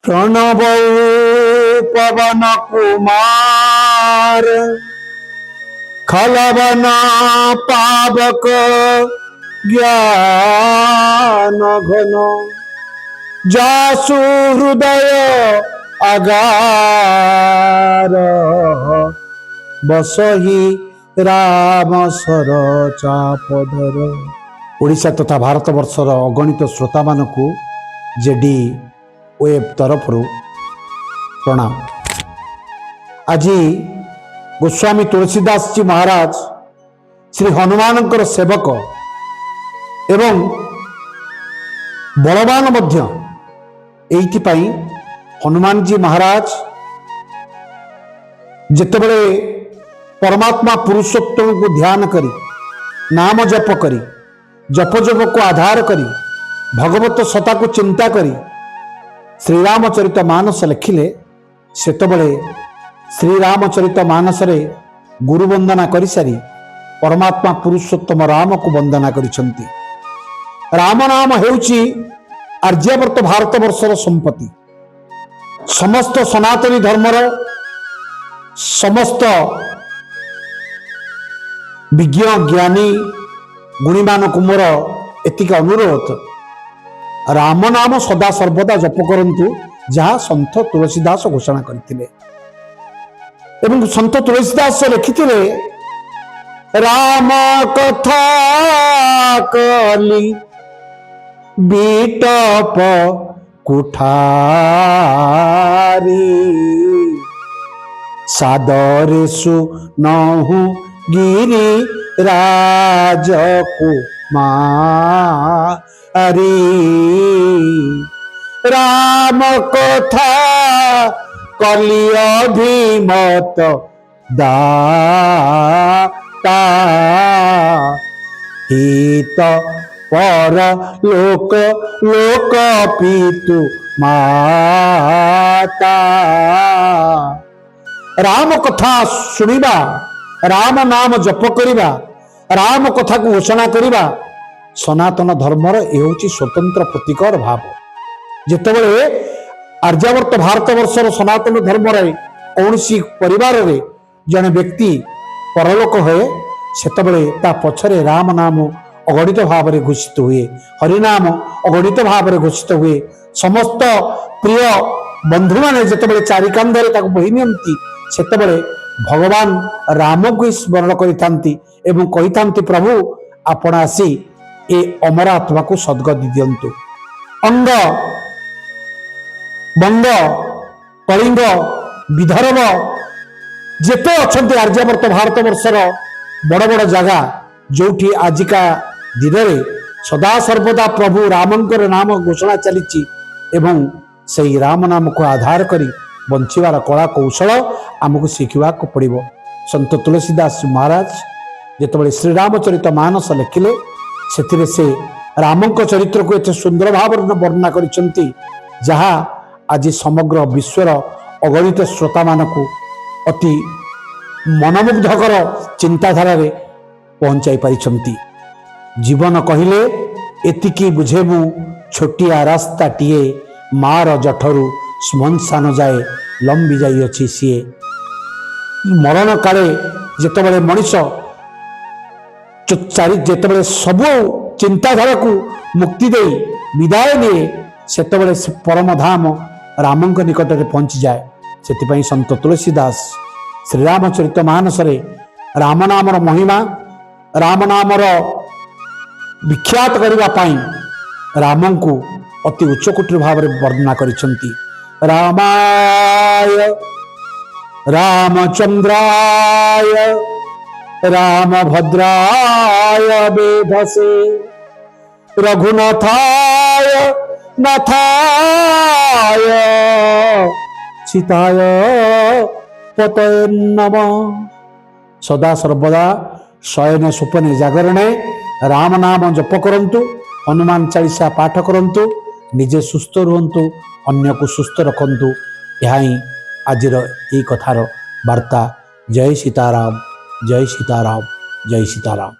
ପ୍ରଣବ ପବନ କୁମାର, ଖଲବନ ପାବକ ଜ୍ଞାନ ଘନ, ଯାସୁ ହୃଦୟ ଆଗାର, ବସହି ରାମ ଶର ଚାପଧର। ଓଡ଼ିଶା ତଥା ଭାରତବର୍ଷର ଅଗଣିତ ଶ୍ରୋତାମାନଙ୍କୁ ଜେଡି ୱେବ୍ ତରଫରୁ ପ୍ରଣାମ। ଆଜି ଗୋସ୍ୱାମୀ ତୁଳସୀଦାସଜୀ ମହାରାଜ ଶ୍ରୀ ହନୁମାନଙ୍କର ସେବକ ଏବଂ ବଳବାନ ମଧ୍ୟ। ଏଇଥିପାଇଁ ହନୁମାନଜୀ ମହାରାଜ ଯେତେବେଳେ ପରମାତ୍ମା ପୁରୁଷୋତ୍ତମକୁ ଧ୍ୟାନ କରି, ନାମ ଜପ କରି, ଜପ ଜପକୁ ଆଧାର କରି, ଭଗବତ ସତାକୁ ଚିନ୍ତା କରି ଶ୍ରୀରାମଚରିତ ମାନସ ଲେଖିଲେ, ସେତେବେଳେ ଶ୍ରୀରାମଚରିତ ମାନସରେ ଗୁରୁ ବନ୍ଦନା କରିସାରି ପରମାତ୍ମା ପୁରୁଷୋତ୍ତମ ରାମକୁ ବନ୍ଦନା କରିଛନ୍ତି। ରାମ ନାମ ହେଉଛି ଆର୍ଯ୍ୟାବର୍ତ୍ତ ଭାରତବର୍ଷର ସମ୍ପତ୍ତି। ସମସ୍ତ ସନାତନୀ ଧର୍ମର ସମସ୍ତ ବିଜ୍ଞ ଜ୍ଞାନୀ ଗୁଣୀମାନଙ୍କୁ ମୋର ଏତିକି ଅନୁରୋଧ, ରାମ ନାମ ସଦା ସର୍ବଦା ଜପ କରନ୍ତୁ, ଯାହା ସନ୍ଥ ତୁଳସୀଦାସ ଘୋଷଣା କରିଥିଲେ। ଏବଂ ସନ୍ଥ ତୁଳସୀଦାସ ଲେଖିଥିଲେ, ରାମ କଥା କଲି ବିଟପ କୁଠାରୀ, ସାଦରେ ସୁନହୁ ଗିରି ରାଜକୁମାରୀ। ରାମ କଥା କଲି ଅଭିମତ ଦାତା, ହିତ ପର ଲୋକ ଲୋକ ପିତୁ ମାତା। ରାମ କଥା ଶୁଣିବା, ରାମ ନାମ ଜପ କରିବା, ରାମ କଥାକୁ ଘୋଷଣା କରିବା ସନାତନ ଧର୍ମର ଏ ହେଉଛି ସ୍ୱତନ୍ତ୍ର ପ୍ରତୀକର ଭାବ। ଯେତେବେଳେ ଆର୍ଯ୍ୟାବର୍ତ୍ତ ଭାରତବର୍ଷର ସନାତନ ଧର୍ମରେ କୌଣସି ପରିବାରରେ ଜଣେ ବ୍ୟକ୍ତି ପରଲୋକ ହୁଏ, ସେତେବେଳେ ତା ପଛରେ ରାମ ନାମ ଅଗଣିତ ଭାବରେ ଘୋଷିତ ହୁଏ, ହରିନାମ ଅଗଣିତ ଭାବରେ ଘୋଷିତ ହୁଏ। ସମସ୍ତ ପ୍ରିୟ ବନ୍ଧୁମାନେ ଯେତେବେଳେ ଚାରିକାନ୍ଧରେ ତାକୁ ବୋହି ନିଅନ୍ତି, ସେତେବେଳେ ଭଗବାନ ରାମକୁ ହିଁ ସ୍ମରଣ କରିଥାନ୍ତି ଏବଂ କହିଥାନ୍ତି, ପ୍ରଭୁ, ଆପଣ ଆସି ଏ ଅମର ଆତ୍ମାକୁ ସଦ୍ଗତି ଦିଅନ୍ତୁ। ଅଙ୍ଗ, ବଙ୍ଗ, କଳିଙ୍ଗ, ବିଦର୍ଭ ଯେତେ ଅଛନ୍ତି, ଆର୍ଯ୍ୟାବର୍ତ୍ତ ଭାରତବର୍ଷର ବଡ଼ ବଡ଼ ଜାଗା, ଯୋଉଠି ଆଜିକା ଦିନରେ ସଦା ସର୍ବଦା ପ୍ରଭୁ ରାମଙ୍କର ନାମ ଘୋଷଣା ଚାଲିଛି ଏବଂ ସେଇ ରାମ ନାମକୁ ଆଧାର କରି ବଞ୍ଚିବାର କଳା କୌଶଳ ଆମକୁ ଶିଖିବାକୁ ପଡ଼ିବ। ସନ୍ଥ ତୁଳସୀ ଦାସ ମହାରାଜ ଯେତେବେଳେ ଶ୍ରୀରାମଚରିତ ମାନସ ଲେଖିଲେ, ସେଥିରେ ସେ ରାମଙ୍କ ଚରିତ୍ରକୁ ଏତେ ସୁନ୍ଦର ଭାବରେ ବର୍ଣ୍ଣନା କରିଛନ୍ତି, ଯାହା ଆଜି ସମଗ୍ର ବିଶ୍ୱର ଅଗଣିତ ଶ୍ରୋତାମାନଙ୍କୁ ଅତି ମନମୁଗ୍ଧକର ଚିନ୍ତାଧାରାରେ ପହଞ୍ଚାଇ ପାରିଛନ୍ତି। ଜୀବନ କହିଲେ ଏତିକି ବୁଝେ ମୁଁ, ଛୋଟିଆ ରାସ୍ତାଟିଏ, ମାର ଜଠରୁ ଶ୍ମଶାନ ଯାଏ ଲମ୍ବି ଯାଇଅଛି ସିଏ। ମରଣ କାଳେ ଯେତେବେଳେ ମଣିଷ ଚାରି ଯେତେବେଳେ ସବୁ ଚିନ୍ତାଧାରାକୁ ମୁକ୍ତି ଦେଇ ବିଦାୟ ନିଏ, ସେତେବେଳେ ସେ ପରମଧାମ ରାମଙ୍କ ନିକଟରେ ପହଞ୍ଚିଯାଏ। ସେଥିପାଇଁ ସନ୍ଥ ତୁଳସୀ ଦାସ ଶ୍ରୀରାମଚରିତ ମାନସରେ ରାମ ନାମର ମହିମା, ରାମ ନାମର ବିଖ୍ୟାତ କରିବା ପାଇଁ ରାମଙ୍କୁ ଅତି ଉଚ୍ଚକୋଟୀର ଭାବରେ ବର୍ଣ୍ଣନା କରିଛନ୍ତି। ରାମାୟ ରାମଚନ୍ଦ୍ରାୟ ରାମଭଦ୍ରାୟ ବେଧସେ, ରଘୁନାଥାୟ ନାଥାୟ ସୀତାୟ ପତୟେ ନମଃ। ସଦା ସର୍ବଦା ଶୟନ ସ୍ୱପନେ ଜାଗରଣେ ରାମ ନାମ ଜପ କରନ୍ତୁ, ହନୁମାନ ଚାଳିଶା ପାଠ କରନ୍ତୁ, ନିଜେ ସୁସ୍ଥ ରୁହନ୍ତୁ, ଅନ୍ୟକୁ ସୁସ୍ଥ ରଖନ୍ତୁ। ଏହା ହିଁ ଆଜିର ଏଇ କଥାର ବାର୍ତ୍ତା। ଜୟ ସୀତାରାମ, ଜୟ ସୀତାରାମ, ଜୟ ସୀତାରାମ।